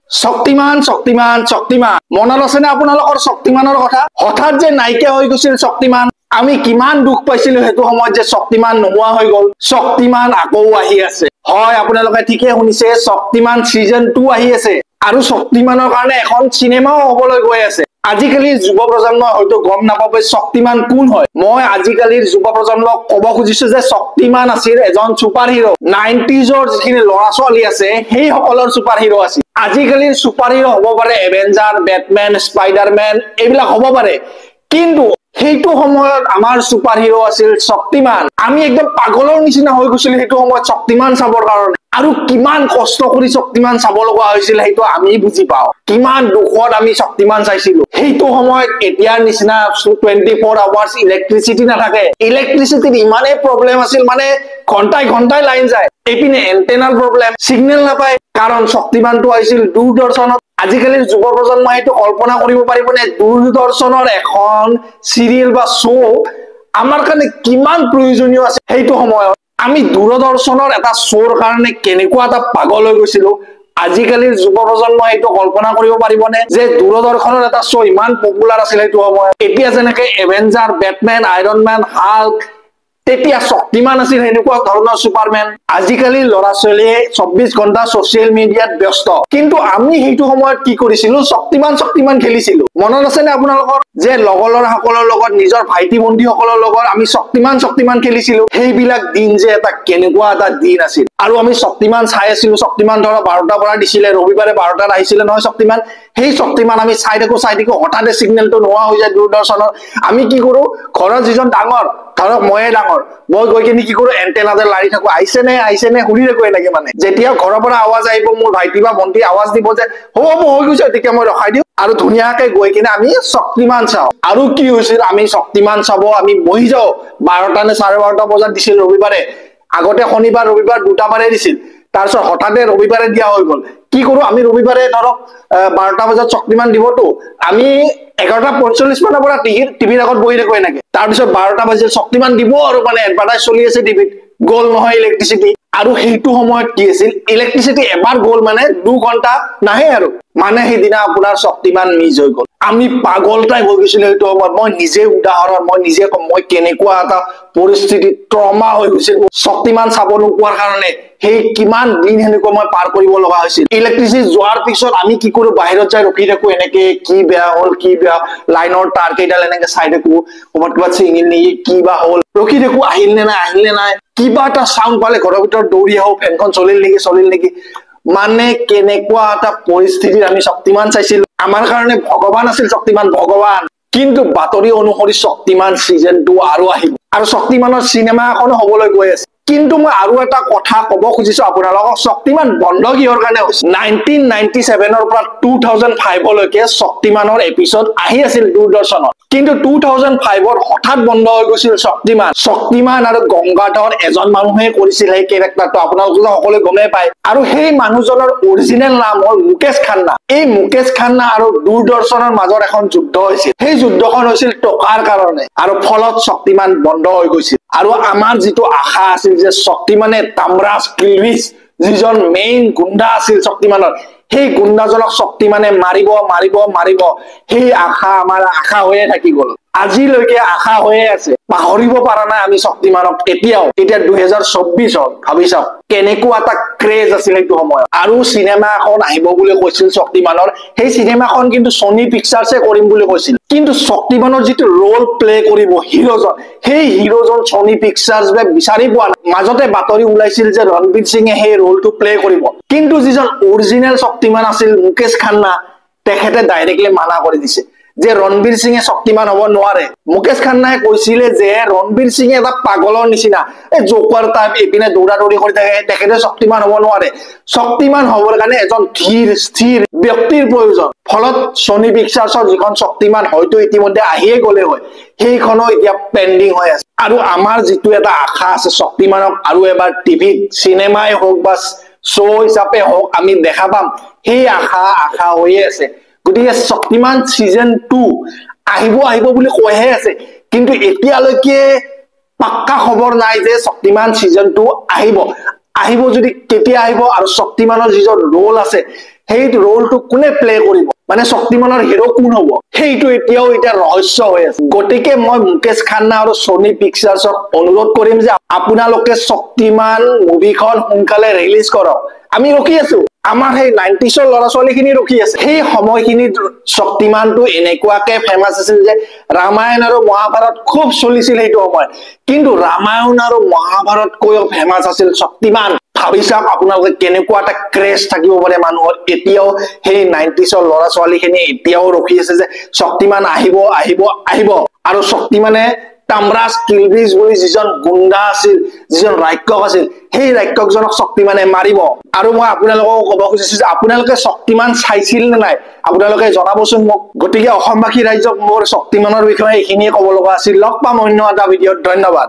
শক্তিমান শক্তিমান শক্তিমান মনত আছেনে আপোনালোকৰ শক্তিমানৰ কথা? হঠাৎ যে নাইকিয়া হৈ গৈছিল শক্তিমান, আমি কিমান দুখ পাইছিলো সেইটো সময়ত যে শক্তিমান নোহোৱা হৈ গ'ল। শক্তিমান আকৌ আহি আছে। হয়, আপোনালোকে ঠিকে শুনিছে, শক্তিমান চিজন 2 আহি আছে আৰু শক্তিমানৰ কাৰণে এখন চিনেমাও হবলৈ গৈ আছে। আজিকালিৰ যুৱ প্ৰজন্মই হয়তো গম নাপাব শক্তিমান কোন হয়। মই আজিকালিৰ যুৱ প্ৰজন্মক কব খুজিছো যে শক্তিমান আছিল এজন ছুপাৰ হিৰো। 90জৰ যিখিনি ল'ৰা ছোৱালী আছে সেই সকলৰ ছুপাৰ হিৰো আছিল। আজিকালিৰ ছুপাৰ হিৰো হ'ব পাৰে এভেঞ্জাৰ, বেটমেন, স্পাইডাৰমেন, এইবিলাক হ'ব পাৰে, কিন্তু সেইটো সময়ত আমাৰ ছুপাৰ হিৰো আছিল শক্তিমান। আমি একদম পাগলৰ নিচিনা হৈ গৈছিলো সেইটো সময়ত শক্তিমান চাবৰ কাৰণে। আৰু কিমান কষ্ট কৰি শক্তিমান চাব লগা হৈছিল সেইটো আমি বুজি পাওঁ, কিমান দুখত আমি শক্তিমান চাইছিলো সেইটো সময়ত। এতিয়াৰ নিচিনা 24 আৱাৰ্ছ ইলেক্ট্ৰিচিটি নাথাকে। ইলেক্ট্ৰিচিটিৰ ইমানেই প্ৰব্লেম আছিল, মানে ঘণ্টাই ঘণ্টাই লাইন যায়। এইপিনে এণ্টেনাৰ প্ৰব্লেম, চিগনেল নাপায়, কাৰণ শক্তিমানটো আহিছিল দূৰদৰ্শনত। আজিকালিৰ যুৱ প্ৰজন্মই সেইটো কল্পনা কৰিব পাৰিবনে? দূৰদৰ্শনৰ এখন চিৰিয়েল বা শ্ব' আমাৰ কাৰণে কিমান প্ৰয়োজনীয় আছে সেইটো সময়ত। আমি দূৰদৰ্শনৰ এটা শ্ব'ৰ কাৰণে কেনেকুৱা এটা পাগল হৈ গৈছিলো। আজিকালিৰ যুৱ প্ৰজন্মই সেইটো কল্পনা কৰিব পাৰিবনে যে দূৰদৰ্শনৰ এটা শ্ব' ইমান পপুলাৰ আছিল সেইটো সময়ত? এতিয়া যেনেকে Avenger, Batman, Iron Man, Hulk, তেতিয়া শক্তিমান আছিল সেনেকুৱা ধৰণৰ ছুপাৰমেন। আজিকালি ল'ৰা ছোৱালীয়ে 24 ঘণ্টা ছচিয়েল মিডিয়াত ব্যস্ত, কিন্তু আমি সেইটো সময়ত কি কৰিছিলো? শক্তিমান শক্তিমান খেলিছিলো। মনত আছেনে আপোনালোকৰ যে লগৰ ল'ৰাসকলৰ লগত, নিজৰ ভাইটি ভণ্টিসকলৰ লগত আমি শক্তিমান শক্তিমান খেলিছিলো? সেইবিলাক দিন যে এটা কেনেকুৱা এটা দিন আছিল। আৰু আমি শক্তিমান চাই আছিলো। শক্তিমান ধৰক 12টাৰ পৰা দিছিলে, ৰবিবাৰে 12টাত আহিছিলে নহয় শক্তিমান। সেই শক্তিমান আমি চাই থাকো চাই থাকো, হঠাতে চিগনেলটো নোহোৱা হৈ যায় দূৰদৰ্শনৰ। আমি কি কৰো, ঘৰৰ যিজন ডাঙৰ, ধৰক ময়ে ডাঙৰ, মই গৈ কিনে কি কৰো, এণ্টেনাতে লাৰি থাকো, আহিছে নে আহিছে নে সুধি থাকো এনেকে। মানে যেতিয়া ঘৰৰ পৰা আৱাজ আহিব, মোৰ ভাইটি বা ভণ্টি আৱাজ দিব যে হ'ব হ'ব হৈ গৈছে, তেতিয়া মই ৰখাই দিওঁ আৰু ধুনীয়াকে গৈ কিনে আমি শক্তিমান চাওঁ। আৰু কি হৈছিল, আমি শক্তিমান চাব আমি বহি যাওঁ। 12টা নে 12:30 বজাত দিছিল ৰবিবাৰে। আগতে শনিবাৰ ৰবিবাৰ দুটা বাৰে দিছিল, তাৰপিছত হঠাতে ৰবিবাৰে দিয়া হৈ গ'ল। কি কৰো আমি ৰবিবাৰে ধৰক 12টা বজাত শক্তিমান দিবতো, আমি 11:45 মানৰ পৰা টিভিৰ আগত বহি থাকো এনেকে। তাৰপিছত 12টা বাজিল, শক্তিমান দিব আৰু মানে এডভাৰটাইজ চলি আছে টিভিত, গ'ল নহয় ইলেক্ট্ৰিচিটি। আৰু সেইটো সময়ত কি আছিল, ইলেক্ট্ৰিচিটি এবাৰ গ'ল মানে 2 ঘণ্টা নাহে আৰু, মানে সেইদিনা আপোনাৰ শক্তিমান মিছ হৈ গ'ল। আমি পাগল টাইপ হৈ গৈছিলো সেইটো সময়ত। মই নিজে উদাহৰণ, মই নিজে কম, মই কেনেকুৱা এটা পৰিস্থিতি ট্ৰমা হৈ গৈছিল শক্তিমান চাব নোপোৱাৰ কাৰণে। সেই কিমান দিন সেনেকুৱা মই পাৰ কৰিব লগা হৈছিল। ইলেক্ট্ৰিচিটি যোৱাৰ পিছত আমি কি কৰো, বাহিৰত যাই ৰখি থাকো এনেকে, কি বেয়া হ'ল কি বেয়া, লাইনৰ তাৰ কেইডাল এনেকে চাই থাকো, ক'ৰবাত কিবা ছিঙিল নেকি, কি বা হ'ল, ৰখি থাকো আহিল নে নাই আহিল নে নাই। কিবা এটা চাউণ্ড পালে ঘৰৰ ভিতৰত দৌৰি আহো, ফেনখন চলিল নেকি চলিল নেকি। মানে কেনেকুৱা এটা পৰিস্থিতিত আমি শক্তিমান চাইছিলো। আমাৰ কাৰণে ভগৱান আছিল শক্তিমান, ভগৱান। কিন্তু বাতৰি অনুসৰি শক্তিমান চিজন 2 আৰু আহিব আৰু শক্তিমানৰ চিনেমা এখনো হবলৈ গৈ আছে। কিন্তু মই আৰু এটা কথা কব খুজিছো আপোনালোকক, শক্তিমান বন্ধ কিহৰ কাৰণে হৈছে? 1997ৰ পৰা 2005লৈকে শক্তিমানৰ এপিছড আহি আছিল দূৰদৰ্শনত, কিন্তু 2005ত হঠাৎ বন্ধ হৈ গৈছিল শক্তিমান। শক্তিমান আৰু গংগাধৰ এজন মানুহে কৰিছিল সেই কেৰেক্টাৰটো, আপোনালোকে সকলোৱে গমেই পায়। আৰু সেই মানুহজনৰ অৰিজিনেল নাম হ'ল মুকেশ খান্না। এই মুকেশ খান্না আৰু দূৰদৰ্শনৰ মাজত এখন যুদ্ধ হৈছিল। সেই যুদ্ধখন হৈছিল টকাৰ কাৰণে আৰু ফলত শক্তিমান বন্ধ হৈ গৈছিল। আৰু আমাৰ যিটো আশা আছিল যে শক্তিমানে তামৰাজ কিলভিছ, যিজন মেইন গুণ্ডা আছিল শক্তিমানৰ, সেই গুণ্ডাজনক শক্তিমানে মাৰিব মাৰিব মাৰিব, সেই আশা আমাৰ আশা হৈয়ে থাকি গ'ল। আজিলৈকে আশা হৈয়ে আছে, পাহৰিব পৰা নাই আমি শক্তিমানক এতিয়াও। এতিয়া 2024ত ভাবি চাওক কেনেকুৱা এটা ক্ৰেজ আছিল সেইটো সময়ত। আৰু চিনেমা এখন আহিব বুলি কৈছিল শক্তিমানৰ, সেই চিনেমাখন কিন্তু ছনী পিকচাৰ্ছে কৰিম বুলি কৈছিল। কিন্তু শক্তিমানৰ যিটো ৰোল প্লে কৰিব হিৰোজন, সেই হিৰোজন ছনী পিকচাৰ্ছ বিচাৰি পোৱা নাই। মাজতে বাতৰি ওলাইছিল যে ৰণবীৰ সিঙে সেই ৰোলটো প্লে কৰিব, কিন্তু যিজন অৰিজিনেল শক্তিমান আছিল মুকেশ খান্না, তেখেতে ডাইৰেক্টলি মানা কৰি দিছে যে ৰণবীৰ সিঙে শক্তিমান হ'ব নোৱাৰে। মুকেশ খান্নাই কৈছিলে যে ৰণবীৰ সিঙে এটা পাগলৰ নিচিনা, এই জোকাৰ টাইপ, এইপিনে দৌৰা দৌৰি কৰি থাকে, তেখেতে শক্তিমান হ'ব নোৱাৰে। শক্তিমান হ'বৰ কাৰণে এজন ধীৰ স্থিৰ ব্যক্তিৰ প্ৰয়োজন। ফলত ছনী পিকচাৰ্ছৰ যিখন শক্তিমান হয়তো ইতিমধ্যে আহিয়ে গ'লে হয়, সেইখনো এতিয়া পেণ্ডিং হৈ আছে। আৰু আমাৰ যিটো এটা আশা আছে শক্তিমানক আৰু এবাৰ টিভিত চিনেমাই হওক বা শ্ব' হিচাপে হওক আমি দেখা পাম, সেই আশা আশা হৈয়ে আছে। গতিকে শক্তিমান চিজন 2 আহিব আহিব বুলি কৈহে আছে, কিন্তু এতিয়ালৈকে পাক্কা খবৰ নাই যে শক্তিমান চিজন 2 আহিব। আহিব যদি কেতিয়া আহিব, আৰু শক্তিমানৰ যিজন ৰোল আছে সেই ৰোলটো কোনে প্লে কৰিব, মানে শক্তিমানৰ হিৰ' কোন হ'ব, সেইটো এতিয়াও এতিয়া ৰহস্য হৈ আছে। গতিকে মই মুকেশ খান্না আৰু ছনী পিকচাৰ্ছক অনুৰোধ কৰিম যে আপোনালোকে শক্তিমান মুভিখন সোনকালে ৰিলিজ কৰক। আমি ৰখি আছো, আমাৰ সেই 90ছৰ ল'ৰা ছোৱালীখিনি ৰখি আছে। সেই সময়খিনিত শক্তিমানটো এনেকুৱাকে ফেমাছ আছিল যে ৰামায়ণ আৰু মহাভাৰত খুব চলিছিল সেইটো সময়ত, কিন্তু ৰামায়ণ আৰু মহাভাৰতকৈও ফেমাছ আছিল শক্তিমান। ভাবি চাওক আপোনালোকে কেনেকুৱা এটা ক্ৰেজ থাকিব পাৰে মানুহৰ। এতিয়াও সেই 90ছৰ ল'ৰা ছোৱালীখিনি এতিয়াও ৰখি আছে যে শক্তিমান আহিব আহিব আহিব। আৰু শক্তিমানে তামৰাজ কিলবিজ বুলি যিজন গুণ্ডা আছিল, যিজন ৰাক্ষস আছিল, সেই ৰাক্ষসজনক শক্তিমানে মাৰিব। আৰু মই আপোনালোকক ক'ব খুজিছো যে আপোনালোকে শক্তিমান চাইছিল নে নাই, আপোনালোকে জনাবচোন মোক। গতিকে অসমবাসী ৰাইজক মোৰ শক্তিমানৰ বিষয়ে এইখিনিয়ে ক'ব লগা আছিল। লগ পাম অন্য এটা ভিডিঅ'ত। ধন্যবাদ।